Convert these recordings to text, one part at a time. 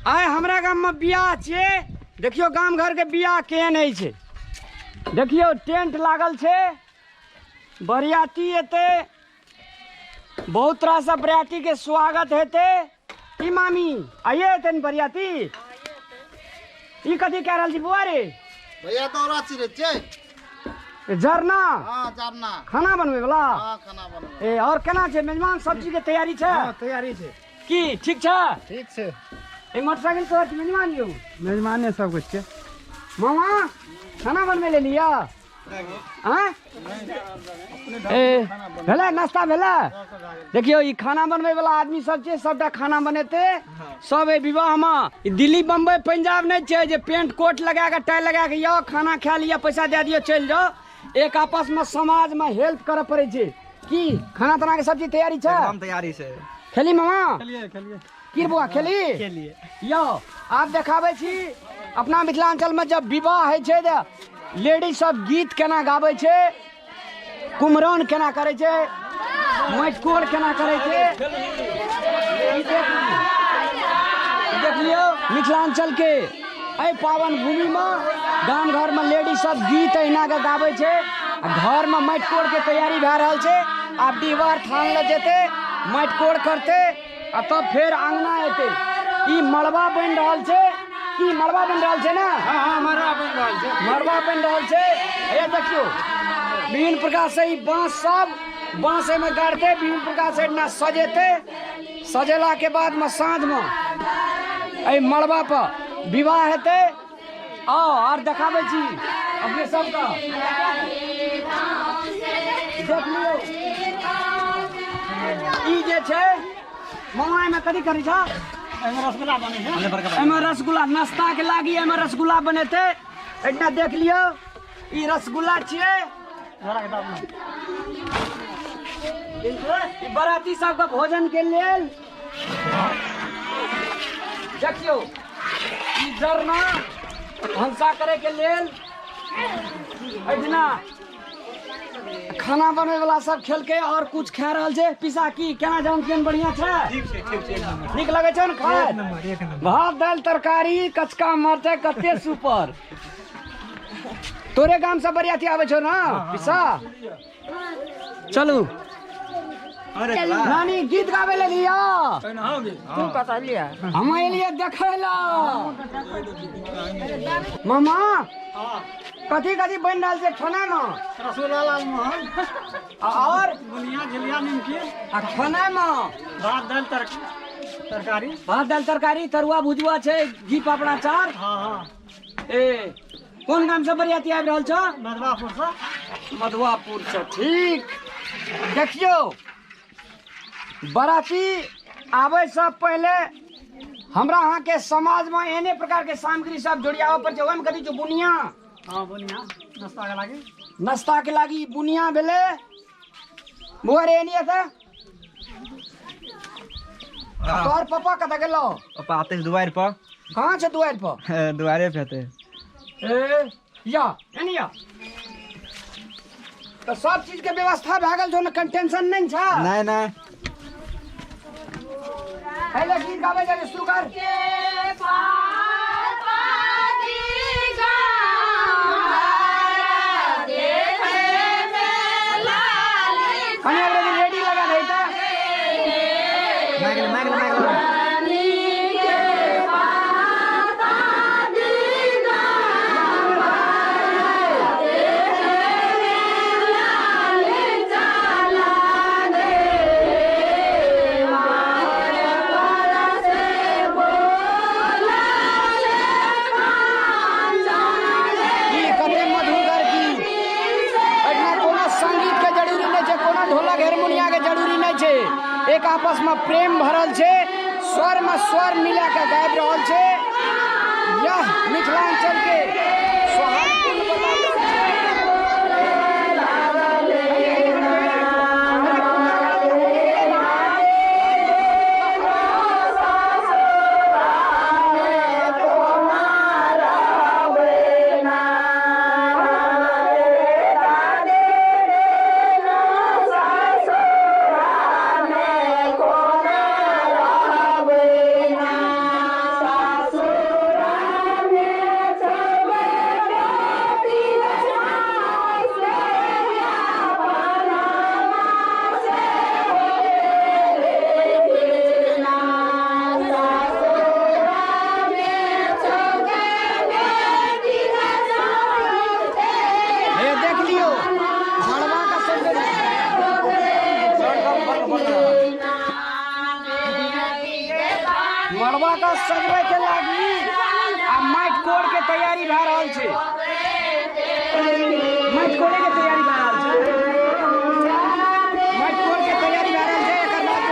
आइ हमरा गाममे बियाह छियै। देखियौ गाम घरके बियाह केहन होइ छै। देखियौ टेंट लागल छै, बरियाती एतै, बहुत रास बरियातीके स्वागत हेतै। ई मामी आइए एतै ने बरियाती? ई कथी कए रहल छी बौआ रे? भैया दौरा चिरै छै। जरना? हाँ, जरना। खाना बनबै वाला? हाँ, खाना बनबै। ए और केना छै मेजबान? सब चीज के तैयारी छै? हाँ, तैयारी छै। की ठीक छै? ठीक छै। ए मोटरसाइकिल तोहर छी मेजबान यौ? मेजबाने सब कुछ छै। मामा खाना बनबै ले लिया? आँय? ए भेलै नाश्ता भेलै? देखियौ ई खाना बनबै वाला आदमी सब छै, सबटा खाना बनेतै सब एहि विवाहमे। ई दिल्ली बम्बई पंजाब नहि छै जे पेंट कोट लगा कऽ टाई लगा कऽ यौ खाना खा लिअ पैसा दए दियौ चलि जाउ। एक आपसमे समाजमे हेल्प करऽ पड़ै छै। की खाना ताना के सब चीज तैयारी छै? एकदम तैयारी छै। खेली मामा? खेलिए खेलिए। की बौआ खेली? खेलिए। यौ आब देखाबै छी अपना मिथिलांचलमे जब विवाह होइ छै तऽ लेडीज सब गीत केना गाबै छै, कुमरन केना करै छै, मटकोर केना करै छै। ई देख लियौ मिथिलांचलके एहि पावन भूमिमे गाम घरमे लेडीज सब गीत एहिना के गाबै छै। आ घरमे मटकोरके तैयारी भए रहल छै। आब डिहबार थान लग जेतै, मटकोर करतै आ तब फेर आंगना एतै। ई मड़बा बनि रहल छै। की मड़बा बनि रहल छै ने? हाँ हाँ, मड़बा बनि रहल छै। मड़बा बनि रहल छै। हे देखियौ विभिन्न प्रकार से ई बांस सब बांस एहिमे गाड़तै, विभिन्न प्रकार से एहिना सजेतै। सजेला के बाद में साँझ में एहि मड़बा पर विवाह हेतै। आओ आर देखाबै छी अपने सबके। देख लियौ ई जे छै मामा एहिमे कथी करै छ? एहिमे रसगुल्ला बनै छै। एहिमे रसगुल्ला नाश्ता के लागी एहिमे रसगुल्ला बनेतै। एहिना देख लियौ ई रसगुल्ला छियै। ई बराती सबके भोजन के लेल। देखियौ ई जरना भनसा करे के लेल। एहिना खाना बनबै वाला सब खेलकै और कुछ खा रहल छै। पिसा की केना जान केहन बढ़िया छै? ठीक छै, ठीक छै, एक नंबर। नीक लगै छै ने खाय? एक नंबर, एक नंबर। भात दालि तरकारी कचका मरचाइ कते सुपर। तोरे गाम से बरियाती आबै छौ ना पिसा? चलू नानी गीत गाबै ले लिया। तू कतऽ लिया? हम एलियै देखै ला। मामा कथी कथी बनि रहल छै खाना मे? रसगुल्ला लालमोहन और बुनिया झिलिया निमकी। आ खाना मे भात दालि तरकारी। भात दालि तरकारी तरुआ भुजुआ छै, घी पापड़ अचार। हाँ हाँ। ए कोन गाम से बरियाती आबि रहल छौ? मधुआपुर से। मधुआपुर से, ठीक। देखियौ बराती आबै से पहिले हमरा अहाँके समाजमे एहने प्रकारके सामग्री सब जोड़ियाबऽ पड़ै छै। ओहिमे कथी छै? बुनिया। हाँ बुनिया नाश्ता के लागी। नाश्ता के लागी बुनिया भेलै। बौआ रे एनी एतऽ। तोहर पापा कतऽ गेलौ? पापा आते छै दुआरि पर। कहाँ छै दुआरि पर? दुआरे पे हेतै। ए या एनी या। तऽ सब चीज के व्यवस्था भए गेल छौ ने? कन टेंशन नहि छै? नहि नहि। पहिले गीत गाबै जाइ शुरू कर। कनी अगर रेडी लगा दे तऽ। Mic mic mic. ई कते मधुगर गीत। एहिठिना कोनो संगीत के जरूरी नहि छै, कोनो ढोलक हारमोनिया के जरूरी नहि छै। एक आपस में प्रेम भरल छै, स्वर में स्वर मिला के गाबि रहल छै। यह मिथिलांचल के सौहार्दपूर्ण वातावरण छै। सजबै के लागी आ माटि कोड़ के तैयारी भए रहल छै। माटि कोड़े के तैयारी भए रहल छै। माटि कोड़ के तैयारी भए रहल छै। एकर बाद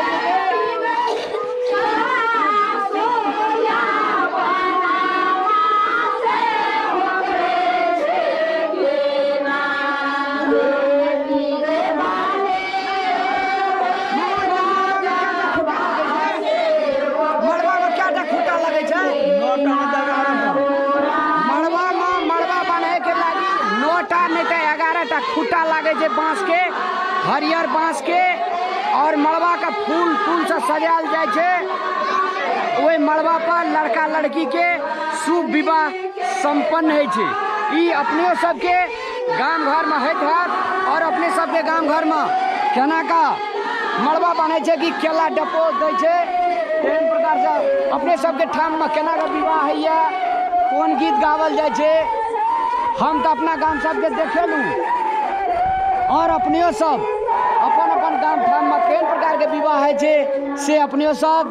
मड़वा में कएटा खूंटा लगै छै? मड़वा में मड़वा बान्है के लागी 9टा नहीं तो 11टा खूंटा लागै छै बांस के, हरियर बांस के। और मड़वा के फूल फूल से सजायल जाइ छै। ओहि मड़वा पर लड़का लड़की के शुभ विवाह संपन्न होइ छै। ई अपने सबके गाम घर में होइत हैत। और अपने सबके गाम घर में केना का मड़वा बान्है छै कि केला डपो दै छै, तेहन प्रकार से अपने सबके ठाम में केना का विवाह होइए, कोन गीत गावल जाइ छै, हम तऽ अपना गाम सबके देखेलहुँ। और अपने सब अपन अपन गाम ठाम में केहन प्रकार के विवाह होइ छै से अपने सब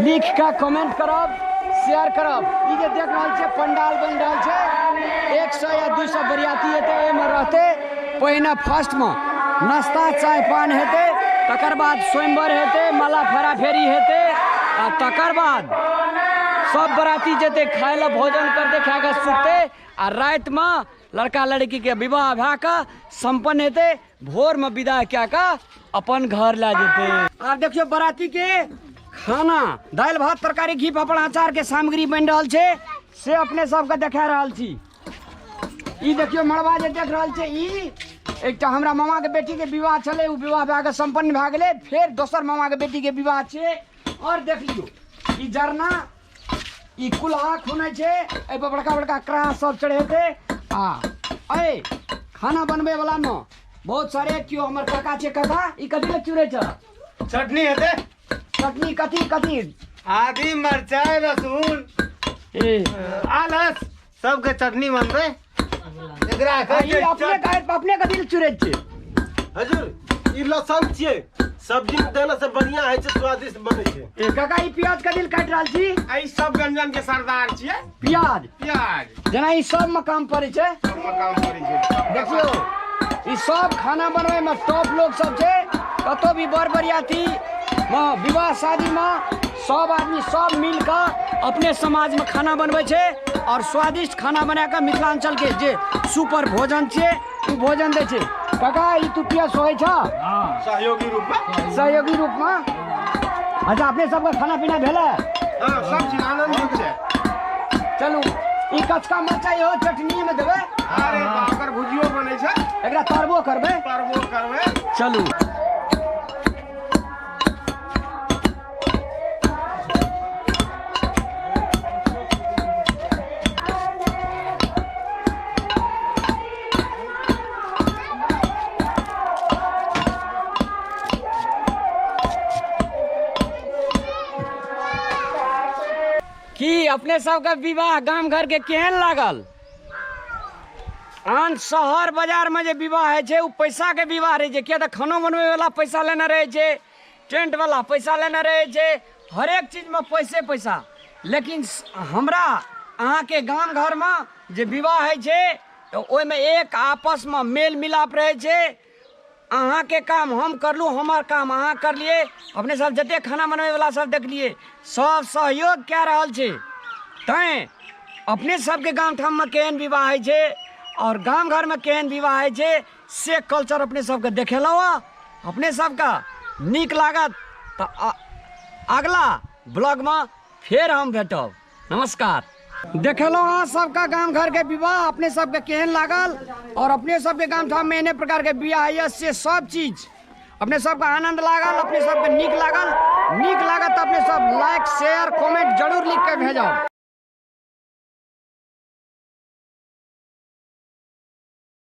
लिख के कमेंट करब, शेयर करब। ई जे देख रहल छै पंडाल बनि रहल छै, 100 या 200 बरियाती हेतै, ओहिमे रहतै। पहिने फर्स्ट में नाश्ता चाय पान हेतै, तकर बाद स्वयंवर हेतै, माला फेरा फेरी हेतै, आ तकर बाद सब बराती जेतै खाय लए, भोजन करतै, खा कऽ सुततै। आ रातिमे लड़का लड़की के विवाह भए कऽ संपन्न हेतै, भोर में विदा कए कऽ अपन घर लए जेतै। आब देखियौ बराती के खाना, दालि भात तरकारी घी पापड़ अचार के सामग्री बनि रहल छै, से अपने सबके देखा रहल छी। ई देखियौ मड़वा जे देख रहल छै, ई एकटा हमरा मामा के बेटी के विवाह छलै, ओ विवाह भए कऽ संपन्न भए गेलै। फेर दोसर मामा के बेटी के विवाह छै। और देख लियौ ई जरना, ई कुल्हा खुनै छै, एहि पर बड़का बड़का कड़ाह सब चढ़ेतै। आ एहि खाना बनबै वाला मे बहुत सारे केओ हमर काका छै। काका ई कथी लए चूरै छ? चटनी हेतै। चटनी कथी कथी? आदी मरचाई लहसुन ए आलस सबके चटनी बनबै। एकरा ई अपने अपने कथी लए चूरै छै? हजूर ई लहसुन छियै, सब्जी में देला से बढ़िया होइ छै, स्वादिष्ट बनै छै। ए काका ई प्याज कथी लए काटि रहल छी? ई सब व्यंजन के सरदार छियै। प्याज? प्याज जेना ई सब में काम पड़ै छै। सब में काम पड़ै छै। देखियौ ई सब खाना बनबै में टॉप लोग सब छै। कतौ भी बर बरियाती में विवाह शादी में सब आदमी सब मिल कऽ अपने समाज में खाना बनबै छै और स्वादिष्ट खाना बना कऽ मिथिलांचल के जे सुपर भोजन छै ओ भोजन दै छै। काका ई तू प्याज सोहै छ? सहयोगी रूप में। सहयोगी रूप में। अच्छा अपने सबके खाना पीना भेलै? हाँ सब चीज आनंदित छै। चलू ई कचका मरचाई हो चटनी में देबै। अरे ओकर भुजियो बनै छै, एकरा तरबो करबै। तरबो करबै। चलू की अपने सबके विवाह गाम घर के केहन लागल? आन शहर बाजार में जे विवाह होइ छै ओ पैसा के विवाह रहै छै, किया तऽ खानो बनबै वाला पैसा लेने रहै छै, टेंट वाला पैसा लेने रहै छै, हरेक चीज में पैसे पैसा। लेकिन हमरा अहाँके गाम घर में जे विवाह होइ छै तऽ ओहिमे एक आपस में मेल मिलाप रहै छै। अहाँके काम हम करलहुँ, हमर काम अहाँ करलियै। अपने सब जते खाना बनबै वाला सब देखलियै सब सहयोग कए रहल छै। तैँ अपने सबके गाम ठाममे केहन विवाह होइ छै और गाम घरमे केहन विवाह होइ छै से कल्चर अपने सबके देखेलहुँ हँ। अपने सबके नीक लागत तऽ अगला ब्लॉगमे फेर हम भेटब। नमस्कार। देखेलहुँ अहाँ सबके गाम घर के विवाह अपने सबके केहन लागल और अपने सबके गाम ठाम में एहने प्रकार के विवाह होइए से सब चीज अपने सबके आनंद लागल, अपने सबके नीक लागल। नीक लागत तऽ अपने सब लाइक शेयर कमेंट जरूर लिख के भेजब।